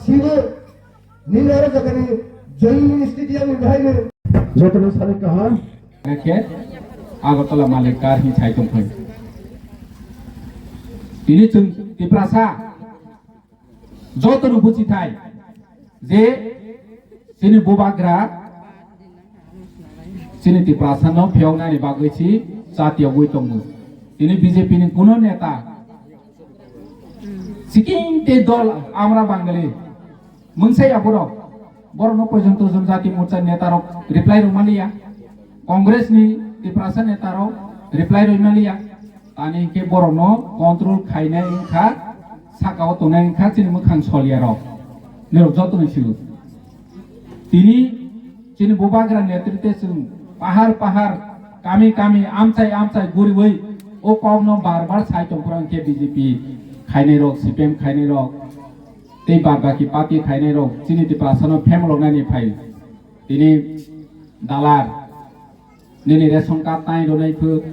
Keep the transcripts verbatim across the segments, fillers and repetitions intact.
Sini nini aro jagani Joy Stadium ni bahai ni. Jotono sari kaham. Khe Agartala Malik kar hi sai tong phai. Tini chwng Tiprasa jotono buchi thai je chini bubagra chini Tiprasa no phiyoknani bagwi si chatiyogwi tongo. Tini B J P ni kuno neta siking te dol Amra Bangali mungsa ya borok. Borok no poijon to Jonjati Morcha neta rok reply rw maliya. Congress ni Tiprasa neta rok reply rw maliya. Tani hwnkhe borok no control khainai wngkha, saka o tongnai wngkha chini mwkhang soliya rok. Nirok joto ni sigo. Tini chini bubagra netrite chwng pahar pahar, kami kami, amchai amchai guriwi o kok no bar bar sai tong phuru hwnkhe B J P khainai rok, C P M khainai rok, tei bad baki party khainai rok chini Tiprasa no phemloknani phai. Tini dalar, nini ration card tai rwnai phu,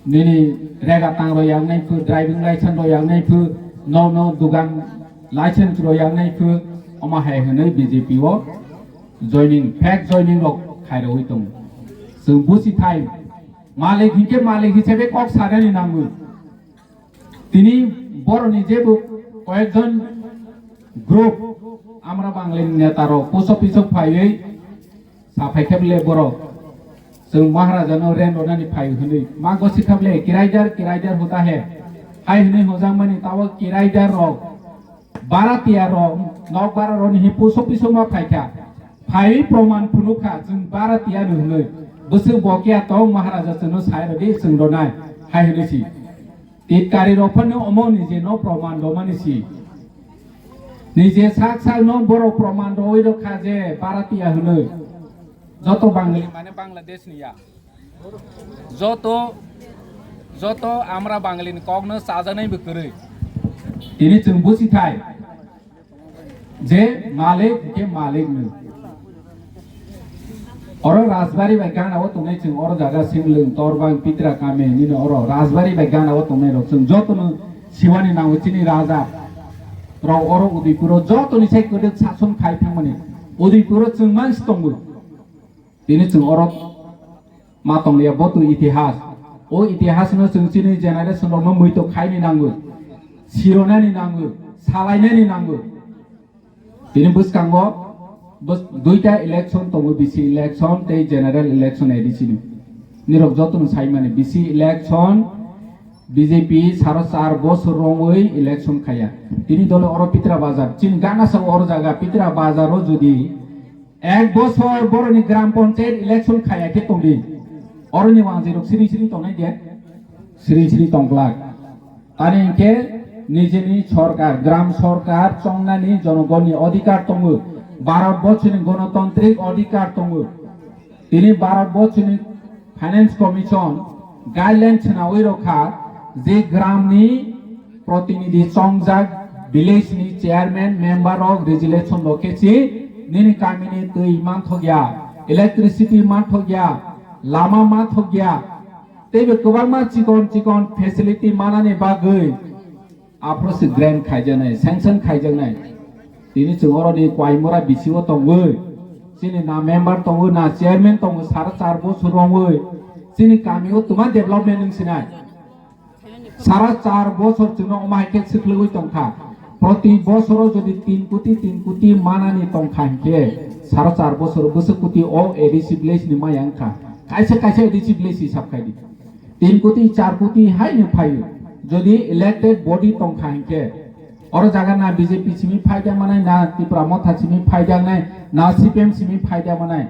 nini rega tang rw yang nai phu, driving license rw yang nai phu, no no dugan license rw yang nai phu, omo hai hwnwi B J P o joining, fake joining rok khai rwwi tongo. Chwng busi thai, malik hinkhe malik hisabe kok sanani nango. Tini boroni jebo koyekjon group Amra Bangali neta rok post office o phaiwi saphai khe bole borok chwng Maharaja no ren rwnani phai hwnwi ma gosi kha bole kiraidar kiraidar huta he hai hwnwi hojak mani tabo kiraidar rok baratiya rok nok bara rok ni hi post office o ma phai kha phaiwi proman phunuk kha chwng baratiya no hwnwi bwswk bokiya tong Maharaja chwngno sai rwdi chwng rwnai hai hwnwi si. Titkari rok phano omo nije no proman romani si. Nije sak sak no borok proman roi rok kha je Bharatiya hwnwi. Joto Bangali mane Bangladesh ni ya. Joto, joto Amra Bangali ni kok no chajaknai bo kwrwi. Tini chwng busi thai. Je malik, je malik no. Oro Rajbari bai gana o tongnai chwng oro jaga Singlwng, Torbang, Pitra kami nini oro Rajbari bai gana o tongnai rok chwng joto no siwani nango chini raja rok oro Udaipur o joto ni sai kwdwk sason khai thangmani Udaipur o chwng mansi tongo. Tini chwng oro ma tongya bo twi itihas. O itihas no chwng chini generation rok no muitok khaini nango, sironani nango, salainani nango. Tini bwskango bws-, duita election tongo, B C election tei general election A D C ni. Nirok jotono saimani B C election B J P saro char bosor romwi election khaya. Tini dole oro Pitra Bazar, chini gana sa oro jaga Pitra Bazar o jodi ek bosor boroni gram panchayat election khaya khe tongdi. Oroni wanjwi rok siri siri tongnai de. Siri siri tongglak. Tani hinkhe nijini sorkar, gram sorkar chongnani jonogonni odhikar tongo, Bharat borchoni gonotantrik odhikar tongo. Tini Bharat borchoni Finance Commission guideline swnawi rokha je gramni protinidhi chongjak village ni chairman member rok resolution rokhe si nini kamini twi manthokya, electricity manthokya, lama manthokya, teibo kwbangma chikon chikon facility manani bagwi aphuru se grant khaijaknai, sanction khaijaknai. Tini chwng oroni Koimora B C o tongwi, chini na member tongwi, na chairman tongwi, sara char bosor romwi, chini kamio twma development wng sinai. Sara char bosor chwngno omo hai khe swkhlwgwi tongkha. Proti bosoro jodi tin koti, tin koti manani tongkha hinkhe, sara char bosoro bwswk koti o A D C village ni maya wngkha. Kaisa kaisa A D C village hisab khaidi. Tin koti, char koti haino phaio. Jodi elected body tongkha hinkhe, oro jaga na B J P simi phaida manai, na Tipra Motha simi phaida manai, na C P M simi phaida manai.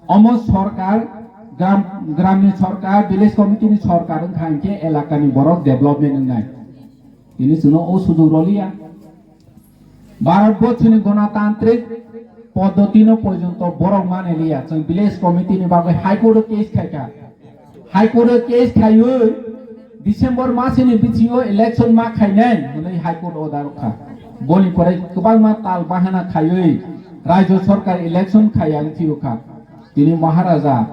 Omo sorkar, gram, gramni sorkar, village committee ni sorkar wngkha hinkhe elakani borok development wngnai. Tini chwngno o sujug roliya. Bharat borchoni gonatantrik poddotino porjonto borok maneliya. Chwng village committee ni bagwi High Court o case khaikha. High Court o case khaiwi December masini bisingo election ma khainai hwnwi High Court order kha. Boni pore kwbangma tal bahana khaiwi Rajya Sarkar election khaiya wng phiyokha. Tini Maharaja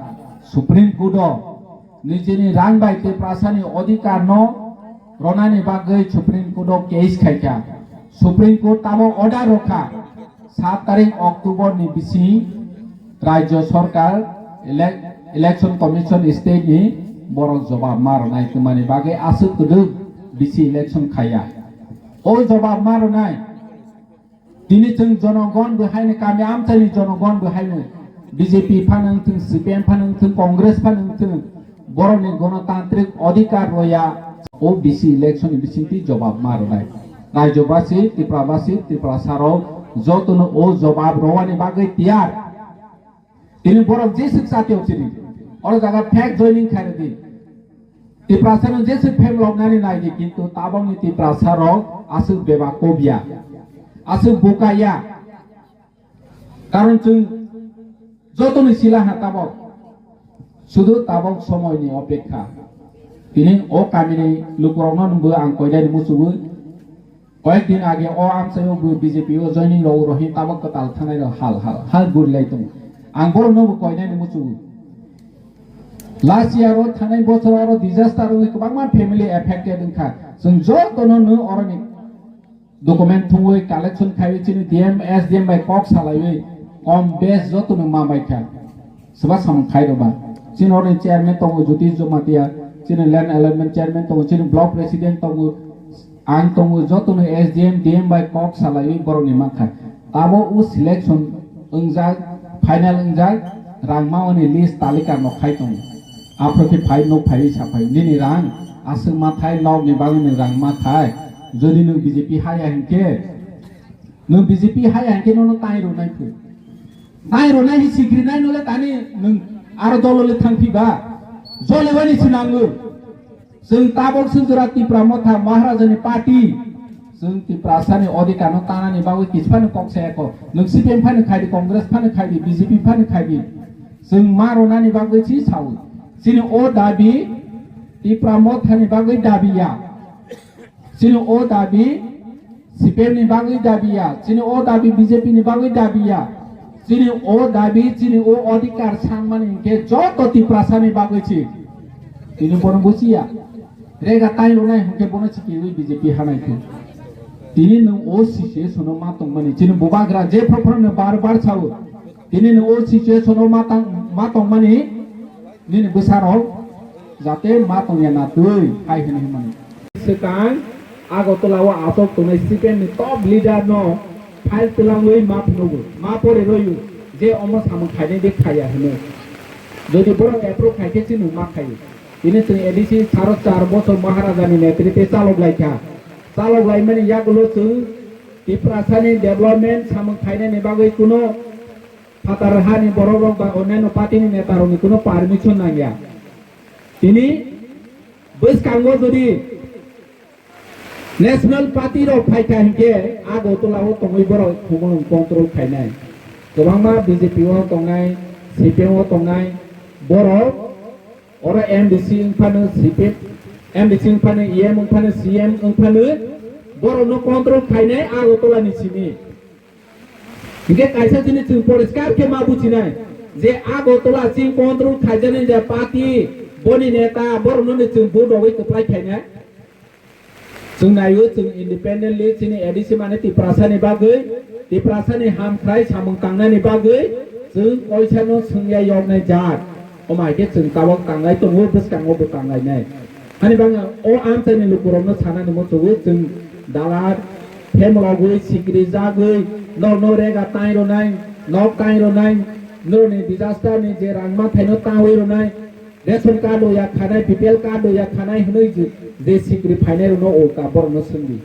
Supreme Court o nijini rang bai Tiprasani odhikar no ronani bagwi Supreme Court o case khaikha. Supreme Court tabok order rokha, sat tarik October ni bising Rajya Sarkar, ele-, Election Commission state ni borok jobab ma rwnai twmani bagwi aswk kwdwk bisi election khaiya. O jobab ma rwnai. Tini chwng jonogon bo haino, kami amchaini jonogon bo haino, B J P phano wngthwng, C P M phano wngthwng, Congress phano wngthwng, borokni gonotantrik odhikar roya, o bisi election ni bisingtwi jobab ma rwnai. Rajyabasi, Tiprabasi, Tiprasarok jotono o jobab rwani bagwi tiyar. Tini borok jeswk chati oksidi. Oro jaga fake joining khairwdi. Tiprasano jeswk phem loknani naidi, kintu tabokni Tiprasarok aswk bebak kobya. Aswk bukaya. Karon chwng jotoni sila ha tabok. Sudu tabok somoyni opekha. Tini o kamini lukurokno nungbo ang koidani musugo. Koyek din age o amchaio bo B J P o joining rok rohi tabok kwtal thanai rok hal hal hal guri lai tongo. Ang borok no bo koinani muchungo. Last year o thanai bochor oro disaster wngwi kwbangma family affected wngkha. Chwng jotono no oroni document thumwi collection khaiwi chini D M, S D M bai kok salaiwi kom bes jotono ma baikha. Swba samung khai rwba. Chini oroni chairman tongo Jyotish Jamatia, chini land allotment chairman tongo, chini block president tongo, ang tongo, jotono S D M, D M bai kok salaiwi borokni mankha. Tabo o selection wngjak, final wngjak, rang mawani list talika no khai tongo. Aphro khe phai nok phaiwi saphai. Nini rang aswk ma thai, nokni bagwi nwng rang ma thai. Jodi nwng B J P haya hinkhe, nwng B J P haya hinkhe nono tai rwnai phu. Tai rwnai hi sikrinai nole tani nwng aro dolo le thangphi ba? Jole wani sinango. Chwng tabok sujura Tipra Motha Maharajani party. Chwng Tiprasani odhikar no tanani bagwi kisphano kok saya ko. Nwng C P M phano khaidi, Congress phano khaidi, B J P phano khaidi. Chwng ma rwnani bagwi si sao. Chini o dabi Tipra Mothani bagwi dabi ya. Chini o dabi C P M ni bagwi dabi ya, chini o dabi B J P ni bagwi dabi ya, chini o dabi, chini o odhikar sanmani hinkhe joto Tiprasa ni bagwi si. Tini bono buchi ya. Rega tai rwnai hinkhe bono si kiwi B J P hanai khe. Tini nwng o situation o ma tongmani, chini bubagra je phophrang no bar bar sao. Tini nwng o situation o ma tang, ma tongmani, nini bwsarok jate ma tongya na twi hai hwnwi hwnmani. Swkang Agartala o achuk tongnai C P M ni top leader no file twlangwi ma phunukgo, ma pore rwio je omo samung khainai de khaiya hwnwi. Jodi borok approve khai khe chini ma khaio. Tini chwng A D C saro char bochor Maharaja ni netritwe chalok lai kha. Chalok lai mani yagulo chwng Tiprasa ni development samung khainani bagwi kuno phatar hani borok rok ba onyaino party ni neta rok ni kuno permission nangya. Tini bwskango jodi National Party rok phaikha hinkhe Agartala o tongwi borok khumulwng control khainai. Kwbangma B J P o tongnai, C P M o tongnai borok oro M D C wngphano C P M, M D C wngphano E M wngphano C M wngphano borokno control khainai Agartala ni simi. Hinkhe kaisa jini chwng poriskar khe ma bujinai je Agartala chini control khaijaknai je party, boni neta, borokno ni chwng vote rogwi kwplai khainai. Chwng naio, chwng independently chini A D C mane Tiprasa ni bagwi, Tiprasa ni hamkrai samung tangnani bagwi chwng koisano swngya yoknai jat. Omo hai khe chwng tabok tanglai tongo, bwskango bo tanglainai. Hani bangma o amchaini lukurokno sanani muchungo chwng dalar, phemlogwi, sikrijagwi, norokno rega tai rwnai, nok tai rwnai, norokni disaster ni je rang mathaino tawi rwnai, ration card o ya khanai, B P L card o ya khanai hwnwi je, je sikri phainai rokno o ka borokno swngdi.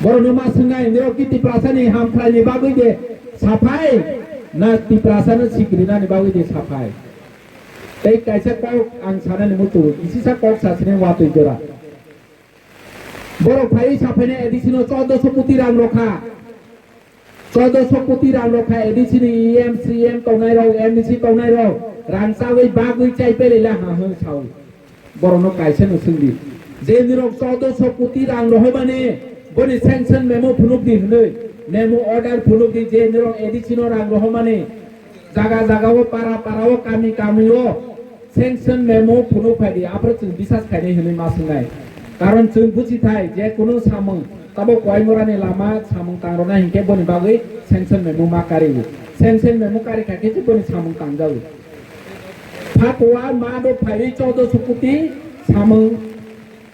Borokno ma swngnai, nirok ki Tiprasa ni hamkrai ni bagwi de saphai, na Tiprasa no sikri nani bagwi de saphai? Tei kaisa kok ang sanani muchungo, kisisa kok sasini watwi jora. Borok phaiwi saphainai A D C no chordoso koti rang rokha. Chordoso koti rang rokha A D C ni E M, C M tongnai rok, M D C tongnai rok. Rang chagwi bagwi chai pele la ha hwn sao. Borokno kaisa no swngdi. Je nirok chordoso koti rang rohormani, boni sanction memo phunukdi hwnwi. Memo order phunukdi je nirok A D C no rang rohormani. Jaga jaga o, para para o, kami kami o sanction memo phunuk phaidi, aphuru chwng bisas khainai hwnwi ma swngnai. Karon chwng buji thai je kunu samung Tabuk Koimorani lama samung tangrwna hinkhe boni bagwi sanction memo ma kariwi. Sanction memo kari kha khe se boni samung tangjawi. Phakuwa ma do phaiwi chaudoso koti samung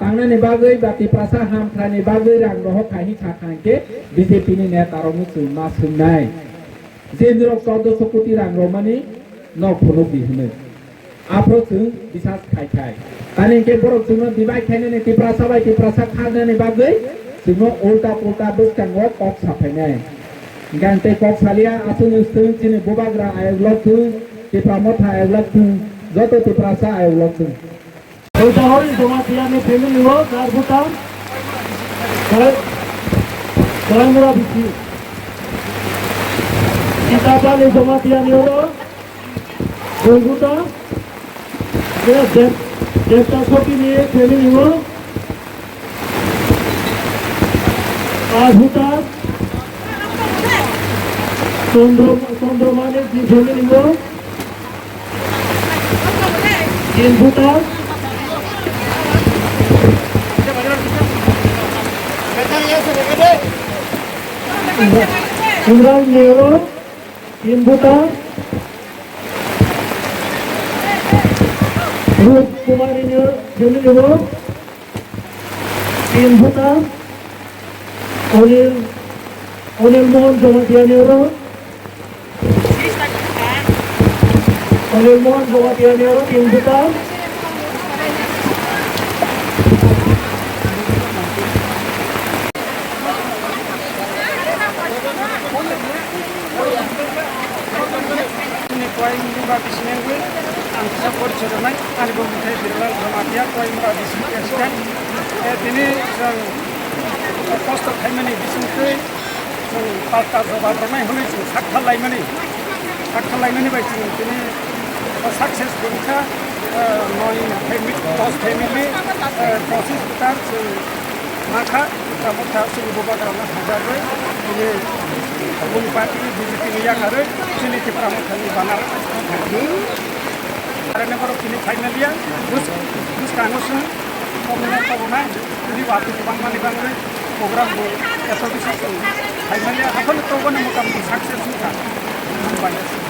tangnani bagwi ba Tiprasa hamkhrani bagwi rang rohor khai hi sakha hinkhe B J P ni netarokno chwng ma swngnai. Je norok chaudoso koti rang romani nok phunukdi hwnwi. Aphuru chwng bisas khai khai. Tani hinkhe borok chwngno divide khainani Tiprasa bai Tiprasa kharnani bagwi chwngno ulta pulta bwskango kok saphainai. Hinkhe ang tei kok saliya, aswkni chwng chini bubagra ayok lok chwng, Tipra Motha ayok lok chwng, joto Tiprasa ayok lok chwng. Koitahori Jamatia ni family o char buta. Koi-, Koimura bisi. Kitapa ni Jamatia ni oro. Dui buta. Ye Dev-, Devta Soki ni family o. Pach buta. Chandra-, Chandramani ni family o. Tin buta. Imran Nero, tin buta. Rup Kumar Nero, family o. Tin buta. Onil, Onil Mohan Jamatia ni oro. Onil Mohan Jamatia ni oro tin buta. Chini Koimura bisingni wngwi ang kisa porichoi rwnai, ani bumo khe Birla Jamatia, Koimura bising president. Eh, tini chwng kosto khaimani bisingtwi chwng palta jobab rwnai hwnwi chwng sak thar laimani, sak thar laimani bai chwng tini success wngkha, eh, noi family, dos family, eh, pochis voter chwng Makha, Tipra Motha chini bubagrano hamjagwi, chini bung party B J P ni yakarwi, chini Tipra Motha ni banner. Are nokoro chini final ya, bus, bus kano sung, komino kobonai, chini wati kubang mani bangwi, program bo, eto bisi sung, final ya, akhon to bono motamoti success wngkha. Hambai.